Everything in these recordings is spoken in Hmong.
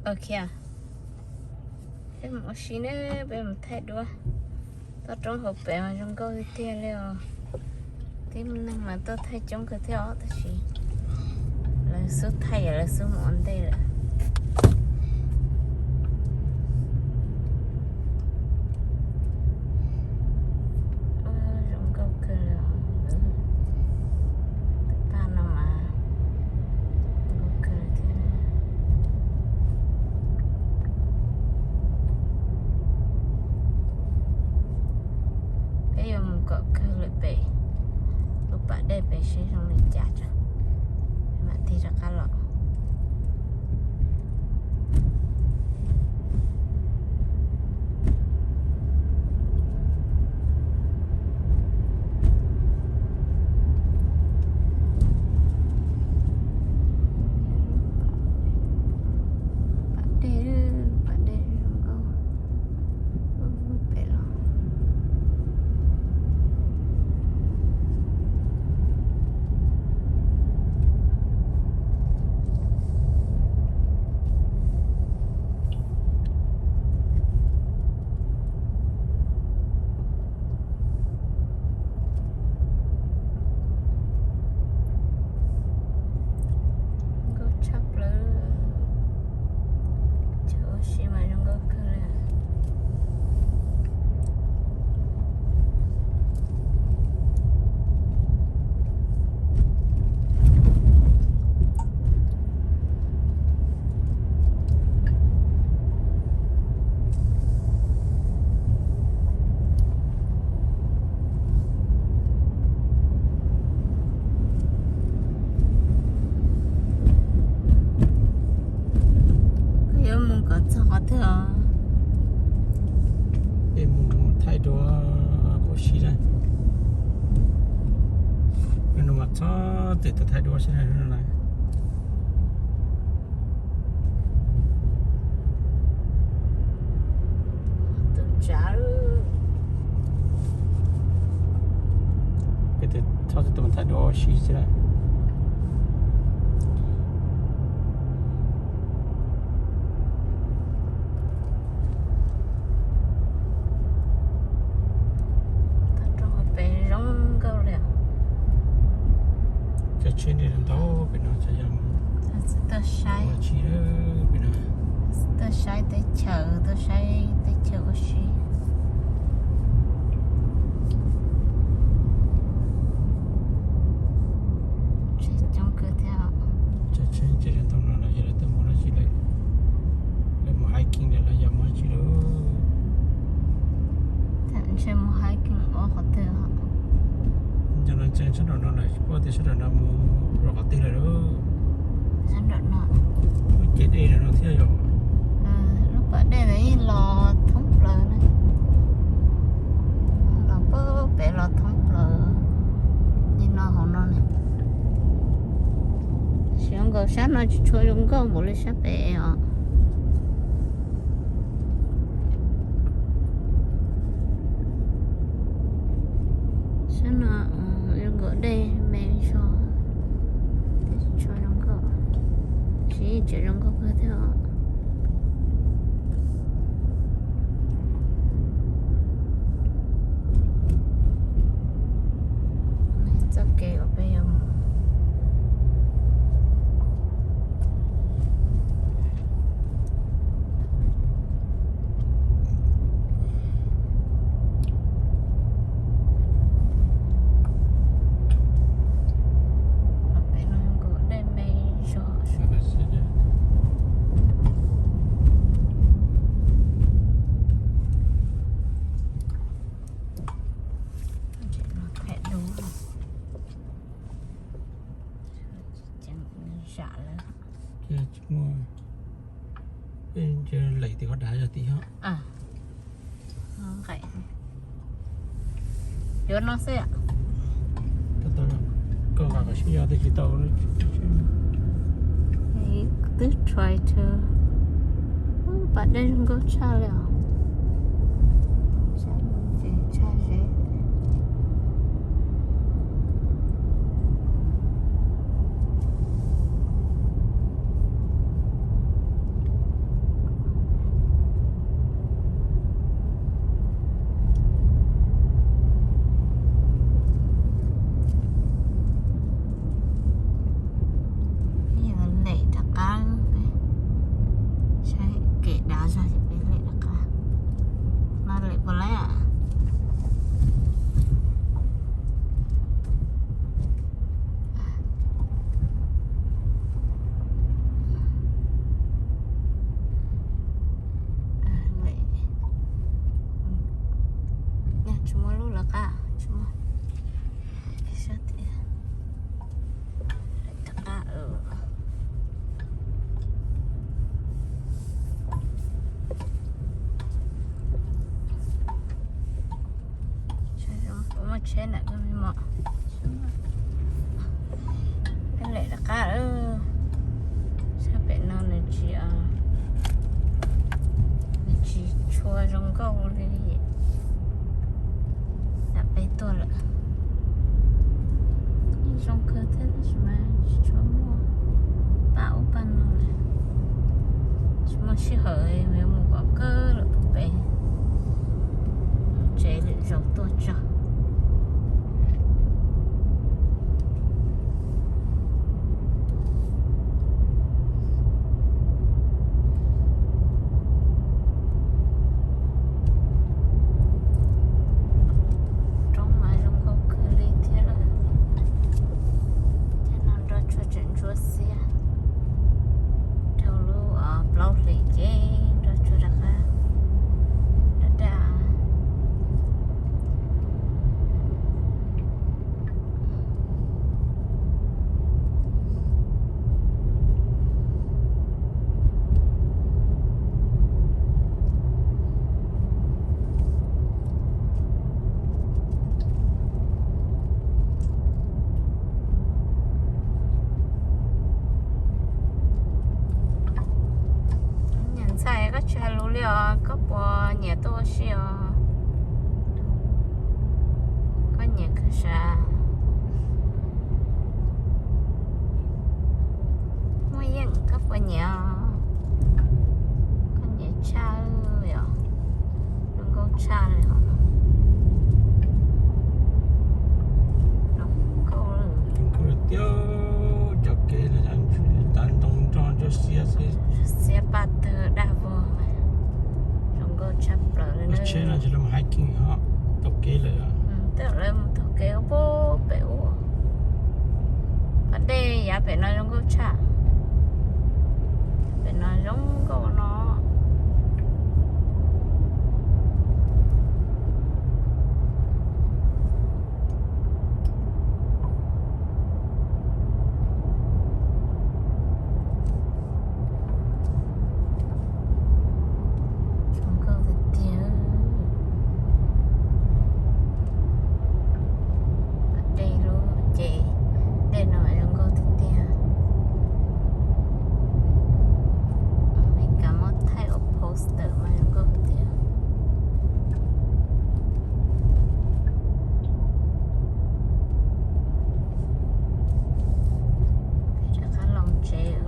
Ok, peb mus ua si ne, peb mus thaij duab. Toj roob hauv pes mas zoo nkauj tiag tiag li os. Tib neeg mas tuaj thaij coob kawg thiab os, tab sis lawv xub thaij, lawv xub mus ua ntej lawm. Zoo nkauj kawg li os. Tus paj no mas zoo nkauj kawg li thiab. Peb yuav mus kom kawg lawm pem lub pas dej pem seb zoo li cas tso, mam tig rov qab los. Pas dej, pas dej zoo nkauj pem los. Nkauj tshaj plaws, chaw ua si mas zoo nkauj kawg li. Koj yuav mus kom txog qhov twg os? Es mus thaij duab ua si na. Nws mas txhob txwm tau thaij duab si na. Tus tsav. Peb txhob txwm tau thaij duab ua si xwb na. Toj roob hauv pes zoo nkauj li. Cov tsheb ntau pem no, xyov yog tuaj saib, pem no tuaj saib teb chaws, tuaj saib teb chaws ua si. Tsheb coob kawg thiab. Cov tsheb ntsia ntau no los yog lawv tuaj mus dab tsi lawm, lawv mus hiking lawm los yog mus dab tsi lawm. Ntshe mus hiking ua qhov twg os. Cov no ntsia sab nraum no lawm, puab tias sab nraum no mus rau qhov twg lawm lauj. Sab nraum no. Lub ces dej nraum no thiab yom. Lub pas dej ntawd yeej los thoob plaws na. Los pem los thoob plaws li no hauv no ne. Tab sis zoo nkaus sab no tsis tshua zoo nkauj npaum li sab pem os. Sab no zoo nkaus dej me zog, tsis tshua zoo nkauj, tsis tseem zoo nkauj kawg thiab os. Txoj kev uas peb yuav mus. Pem no nkaus dej me zog. Zam lawm. Tsis muaj, peb ntshe lem tim qhov dav yog tim ho. Yuav no xwb. Koj nqa kom sib yog twb tsis tau. Twb try to. Pas dej zoo nkauj tshaj li os. Tshaj ze. Peb ntawm koj me mom, peb lem rov qab lawm. Sab pem no nws tsis, nws tsis tshua zoo nkauj li. Tam peb tuaj lawm. Yeej zoo kawg thiab tab sis mas tsis tshua muaj paj ub paj no lawm. Tsis muaj sij hawm yuav mus kom kawg lawm puag pem. Tsev lwm zaus tuaj tso. Roob mas zoo nkauj kawg li thiab lawm. Thiab no nroj tsuag tseem ntsuab xiab. Dhau lub plaub hlis ces nroj tsuag rov qab daj daj. Niam ntxhais, koj tsis hais lus li os, koj puas nyiam tuaj ua si os? Koj nyiam kawg sav? Muaj yeej, koj puas nyiam os? Koj nyiam tshaj li os. Zoo nkauj tshaj li os. Zoo nkauj tiag. Cov kev no tag ntoo nroj ntsuab xiab xwb. Xiab paj tawg daj vog. Zoo nkauj tshaj plaws li. Lub tsheb no ces lawv mus hiking ho tau kev lawm. Twb lawv mus taug kev ua pem ub. Pas dej yav pem no zoo nkauj tshaj. Pem no zoo nkauj no. Zoo nkauj tiag tiag. Pas dej lub ces dej no zoo nkauj tiag tiag. Meskas muab thaij ua poster mas zoo nkauj tiag. Rov qab los tsev.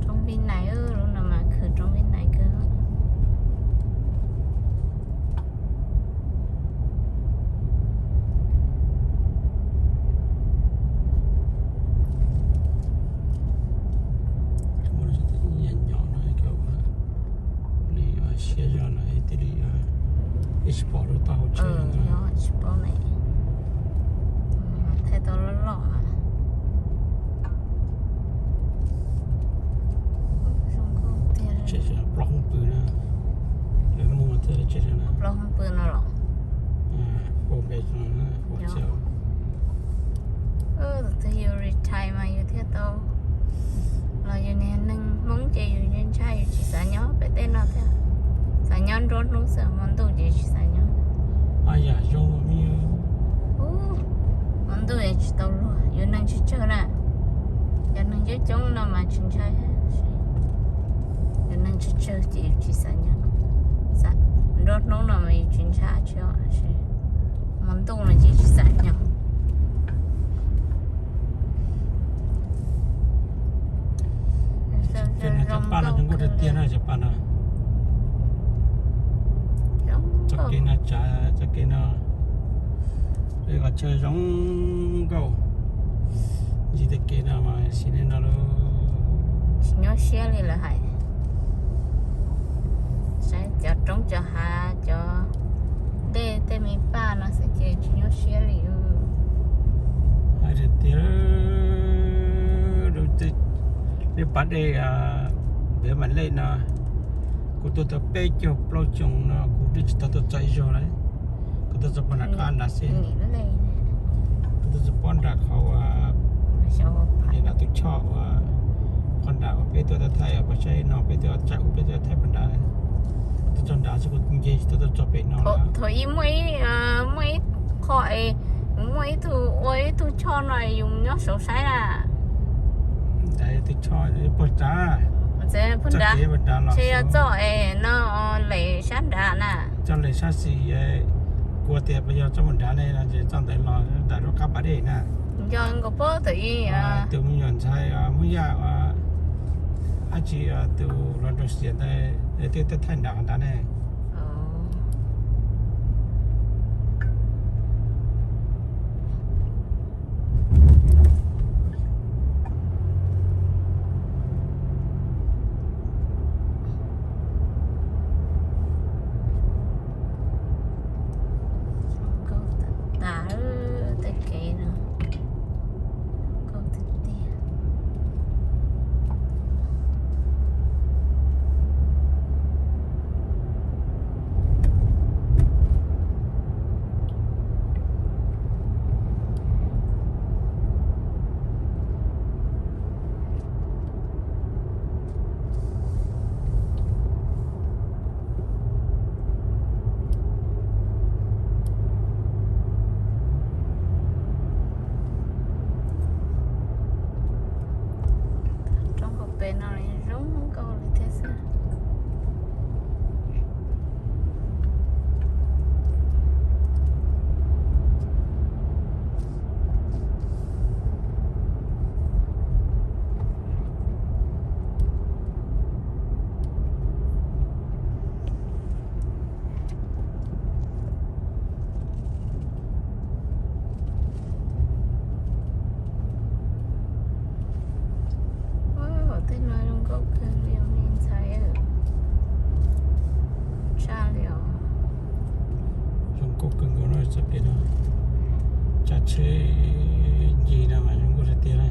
Roob Vib Nais, lub no mas khwv roob Vib Nais kawg. Siab zog no thiaj li ib tsis pom rau tau hauv tsev. Tsis pom ne. Thaij tau loj loj. Plaub hoob pw na. Lawv muag thiab tsev no. Plaub hoob pw no los. Ua npe no ua txawm. Tus twg yus retire mas yus thiaj tau los, yus niag neeg Hmoob ces yus ntshai ntshai yus tsis xav nyob pem tej no thiab. Xav nyob nruab hnub xwb, hmo ntuj ces tsis xav nyob. Hmo ntuj es tsis tau luag, yus neeg tsawg tsawg na. Cov neeg coob coob no mas tsis ntshai, yus neeg tsawg tsawg ces yus tsis xav nyob. Nruab hnub no mas yus tsis ntshai tsis, hmo ntuj no ces tsis xav nyob. Cov paj no zoo nkauj tiag tiag na, cov paj no. Txoj kev no tsav, txoj kev no, qhov chaw zoo nkauj. Ntsis tej kev no mas sim neej no lub tsis nyob siab li lawm hais. Saib cov roob cov hav cov Tej me paj no xwb ces tsis nyuaj siab li. Hais tias, nej pas dej, npem mam lej no, kuv tuaj tau peb caug plaub xyoo no kuv twb tsis tau tuaj txog ib zaug li. Kuv tuaj txog pog nram qab nrad xwb. Kuv tuaj txog pog nram qhov uas nram tus choj uas, pog nram uas peb tuaj thaij pog saib no, peb tuaj tsav ub peb tuaj thaij pog nrad. Kuv tuaj txog nrad xwb, kuv nce tsis tau tuaj txog pem no. Thaum ub muaj ib, muaj ib qho es muaj ib tug ua ib tug choj no yus nyob saud saib na. Tus choj pog nrad, pog nrad los txog es no, les sab nrad na. Txoj les sab xis, kuv tias puas yog txoj mus nrad ne no ces txoj ntawd los nram lub qab pas dej na. Yog nkaus pob thaum ub, tus me nyuam ntxhais Hmoob Yaj uas dab tsi, tus hluas nraug Xias ntawd twb tuaj thaij nrad qhov nrad ne. Zoo nkauj tas tas tej kev no, zoo nkauj tiag tiag. Roob hauv pes no zoo nkauj li thiab xwb. Tej no zoo nkauj kawg li me ntxhais, tshaj li os. Zoo nkauj kawg nkaus no, txoj kev no, tsav tsheb ncig no mas zoo nkauj tiag tiag na.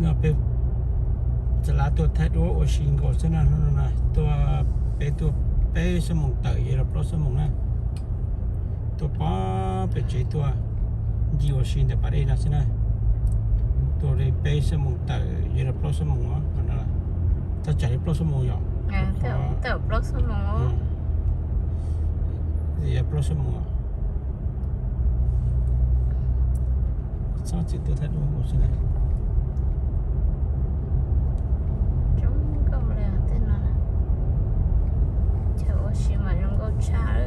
No peb txav lav tuaj thaij duab ua si nkaus xwb na, hnub no tuaj, peb tuaj peb xuab moos tawm yuav luag plaub xuab moos na. Tuaj pog pem tsev tuaj ncig ua si ntawm pas dej no xwb na. Tuaj li peb xuab moos tawm yuav luag plaub xuab moos os. Txog tsam li plaub xuab moos yom. Tawm plaub xuab moos. Yuav plaub xuab moos. Txhob txwm tuaj thaij duab ua si na. Zoo nkauj li tej no, chaw ua si mas zoo nkauj tshaj.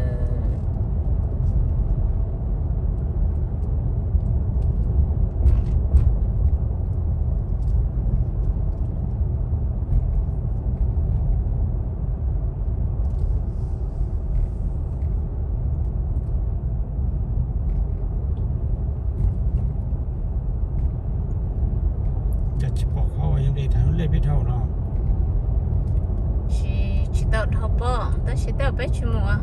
Cas tsis pom qhov uas yog li rau lub lej peb dhau no? Tsis, tsis tau dhau pob, tab sis tej zaum peb tsis mus.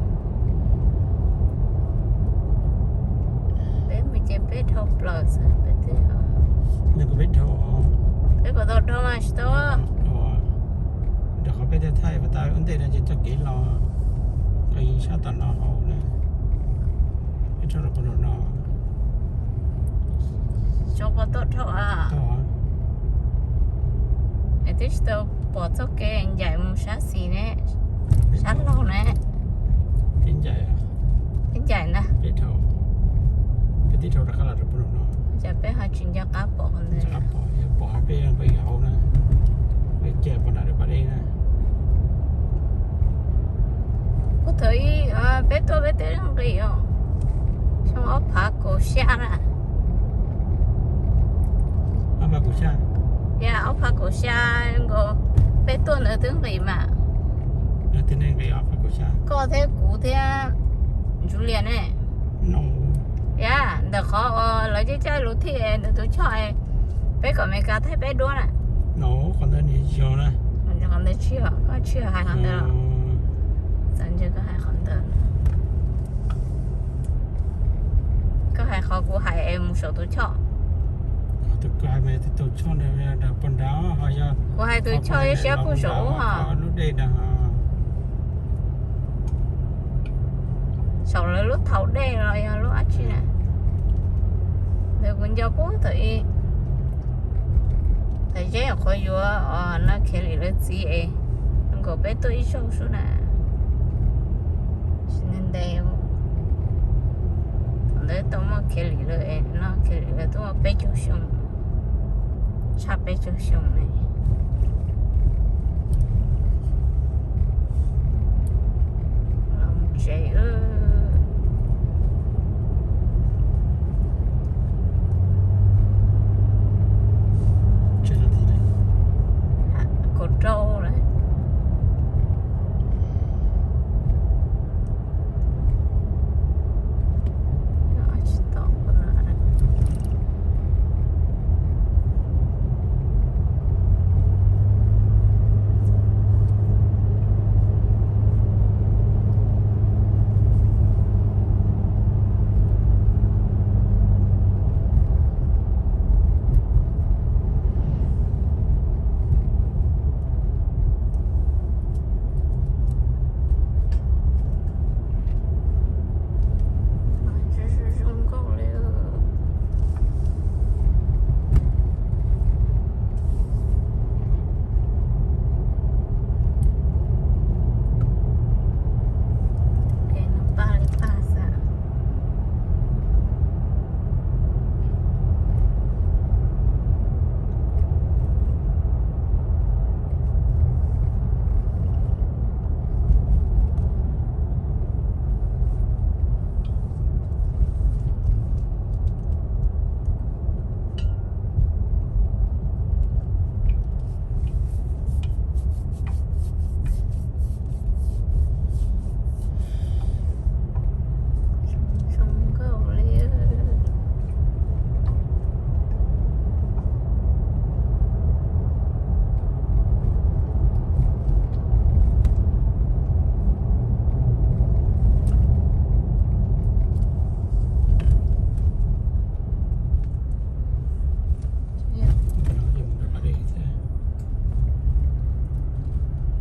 Peb mus ces peb dhau plaws xwb peb twb. Peb puas tau dhau mas tsis tau. Rau qhov peb thiaj thaij pas tas ua ntej no ces txoj kev los, koj yeej sab tom no hauv na. Peb dhau rau qhov no. Tsis pom tau dhau a. Es twb tsis tau pom txoj kev ncaim mus sab xis ne, sab laug ne. Peb ncaim, peb ncaim ntag. Peb dhau, peb tib dhau rov qab los rau pem no. Cas peb ho tsis nco qab pom ntawd. Pom peb nqis hauv na, peb cia pom nram lub pas dej na. Kuv thaum ub peb tuaj peb twb nqis os, xyoo ob phav kaum xya na. Ob phav kaum xya. Yog ob phav kaum xya nkaus, peb tuaj ntawd twb nqis mas. Koj thiab kuv thiab Ntsuj Lias ne. Yog ntawm qhov uas lawv caij caij lus thij ntawm tus choj, peb kom Amelikas thaij peb duab na. Qhov ntawd nws yog na. Qhov ntawd tsis yog, koj tsis yog hais qhov ntawd. Txawm ntshe koj hais qhov ntawd. Koj hais qhov kuv hais es mus saum tus choj. Tus koj hais mas tus choj nrad pog nrad ho yog. Kuv hais tus choj ib siab puag saum ub ho. Lub dej nrad ho. Saum lawv lub thaum dej los yog lub dab tsi na. Ntawd kuv nco puag thaum ub, thaum Zeb nyuam qhuav yuav Noj Khiav Lim lawv txiv es, nkaus peb tuaj ib zaug xwb na. Tsis ntev ntev, thaum ntawd tau muaj Khiav Lim lawv es, Noj Khiav Lim lawv twb muaj peb caug xyoo, tshaj peb caug xyoo ne. Los mus tsev. Kaum rau lawm.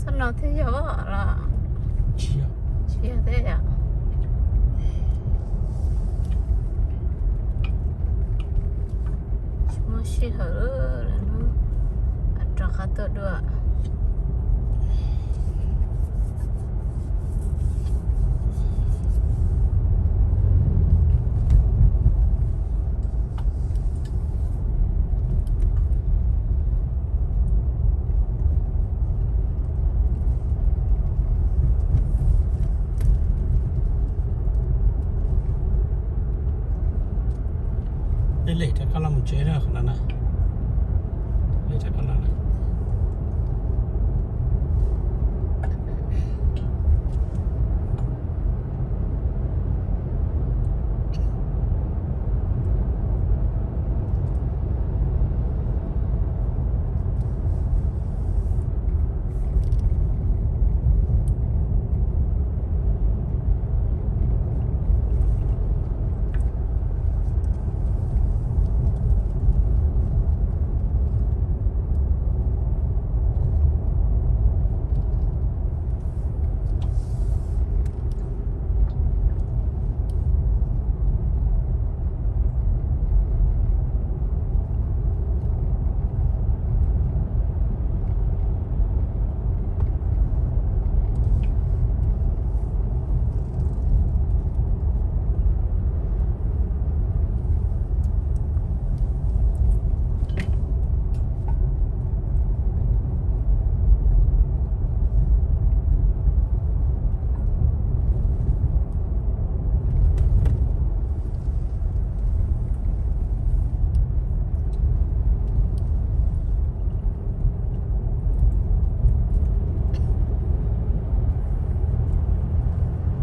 Txoj no thiaj yog los? Tsis yog thiab yom. Tsis muaj sij hawm lawm, rov qab tuaj dua. Peb lem rov qab los mus tsev na, qhov no na. Lem rov qab los na.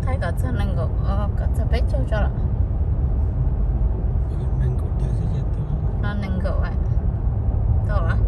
Thaij kom txog nees nkaum, kom txog peb caug tso los? No nees nkaum, tau los?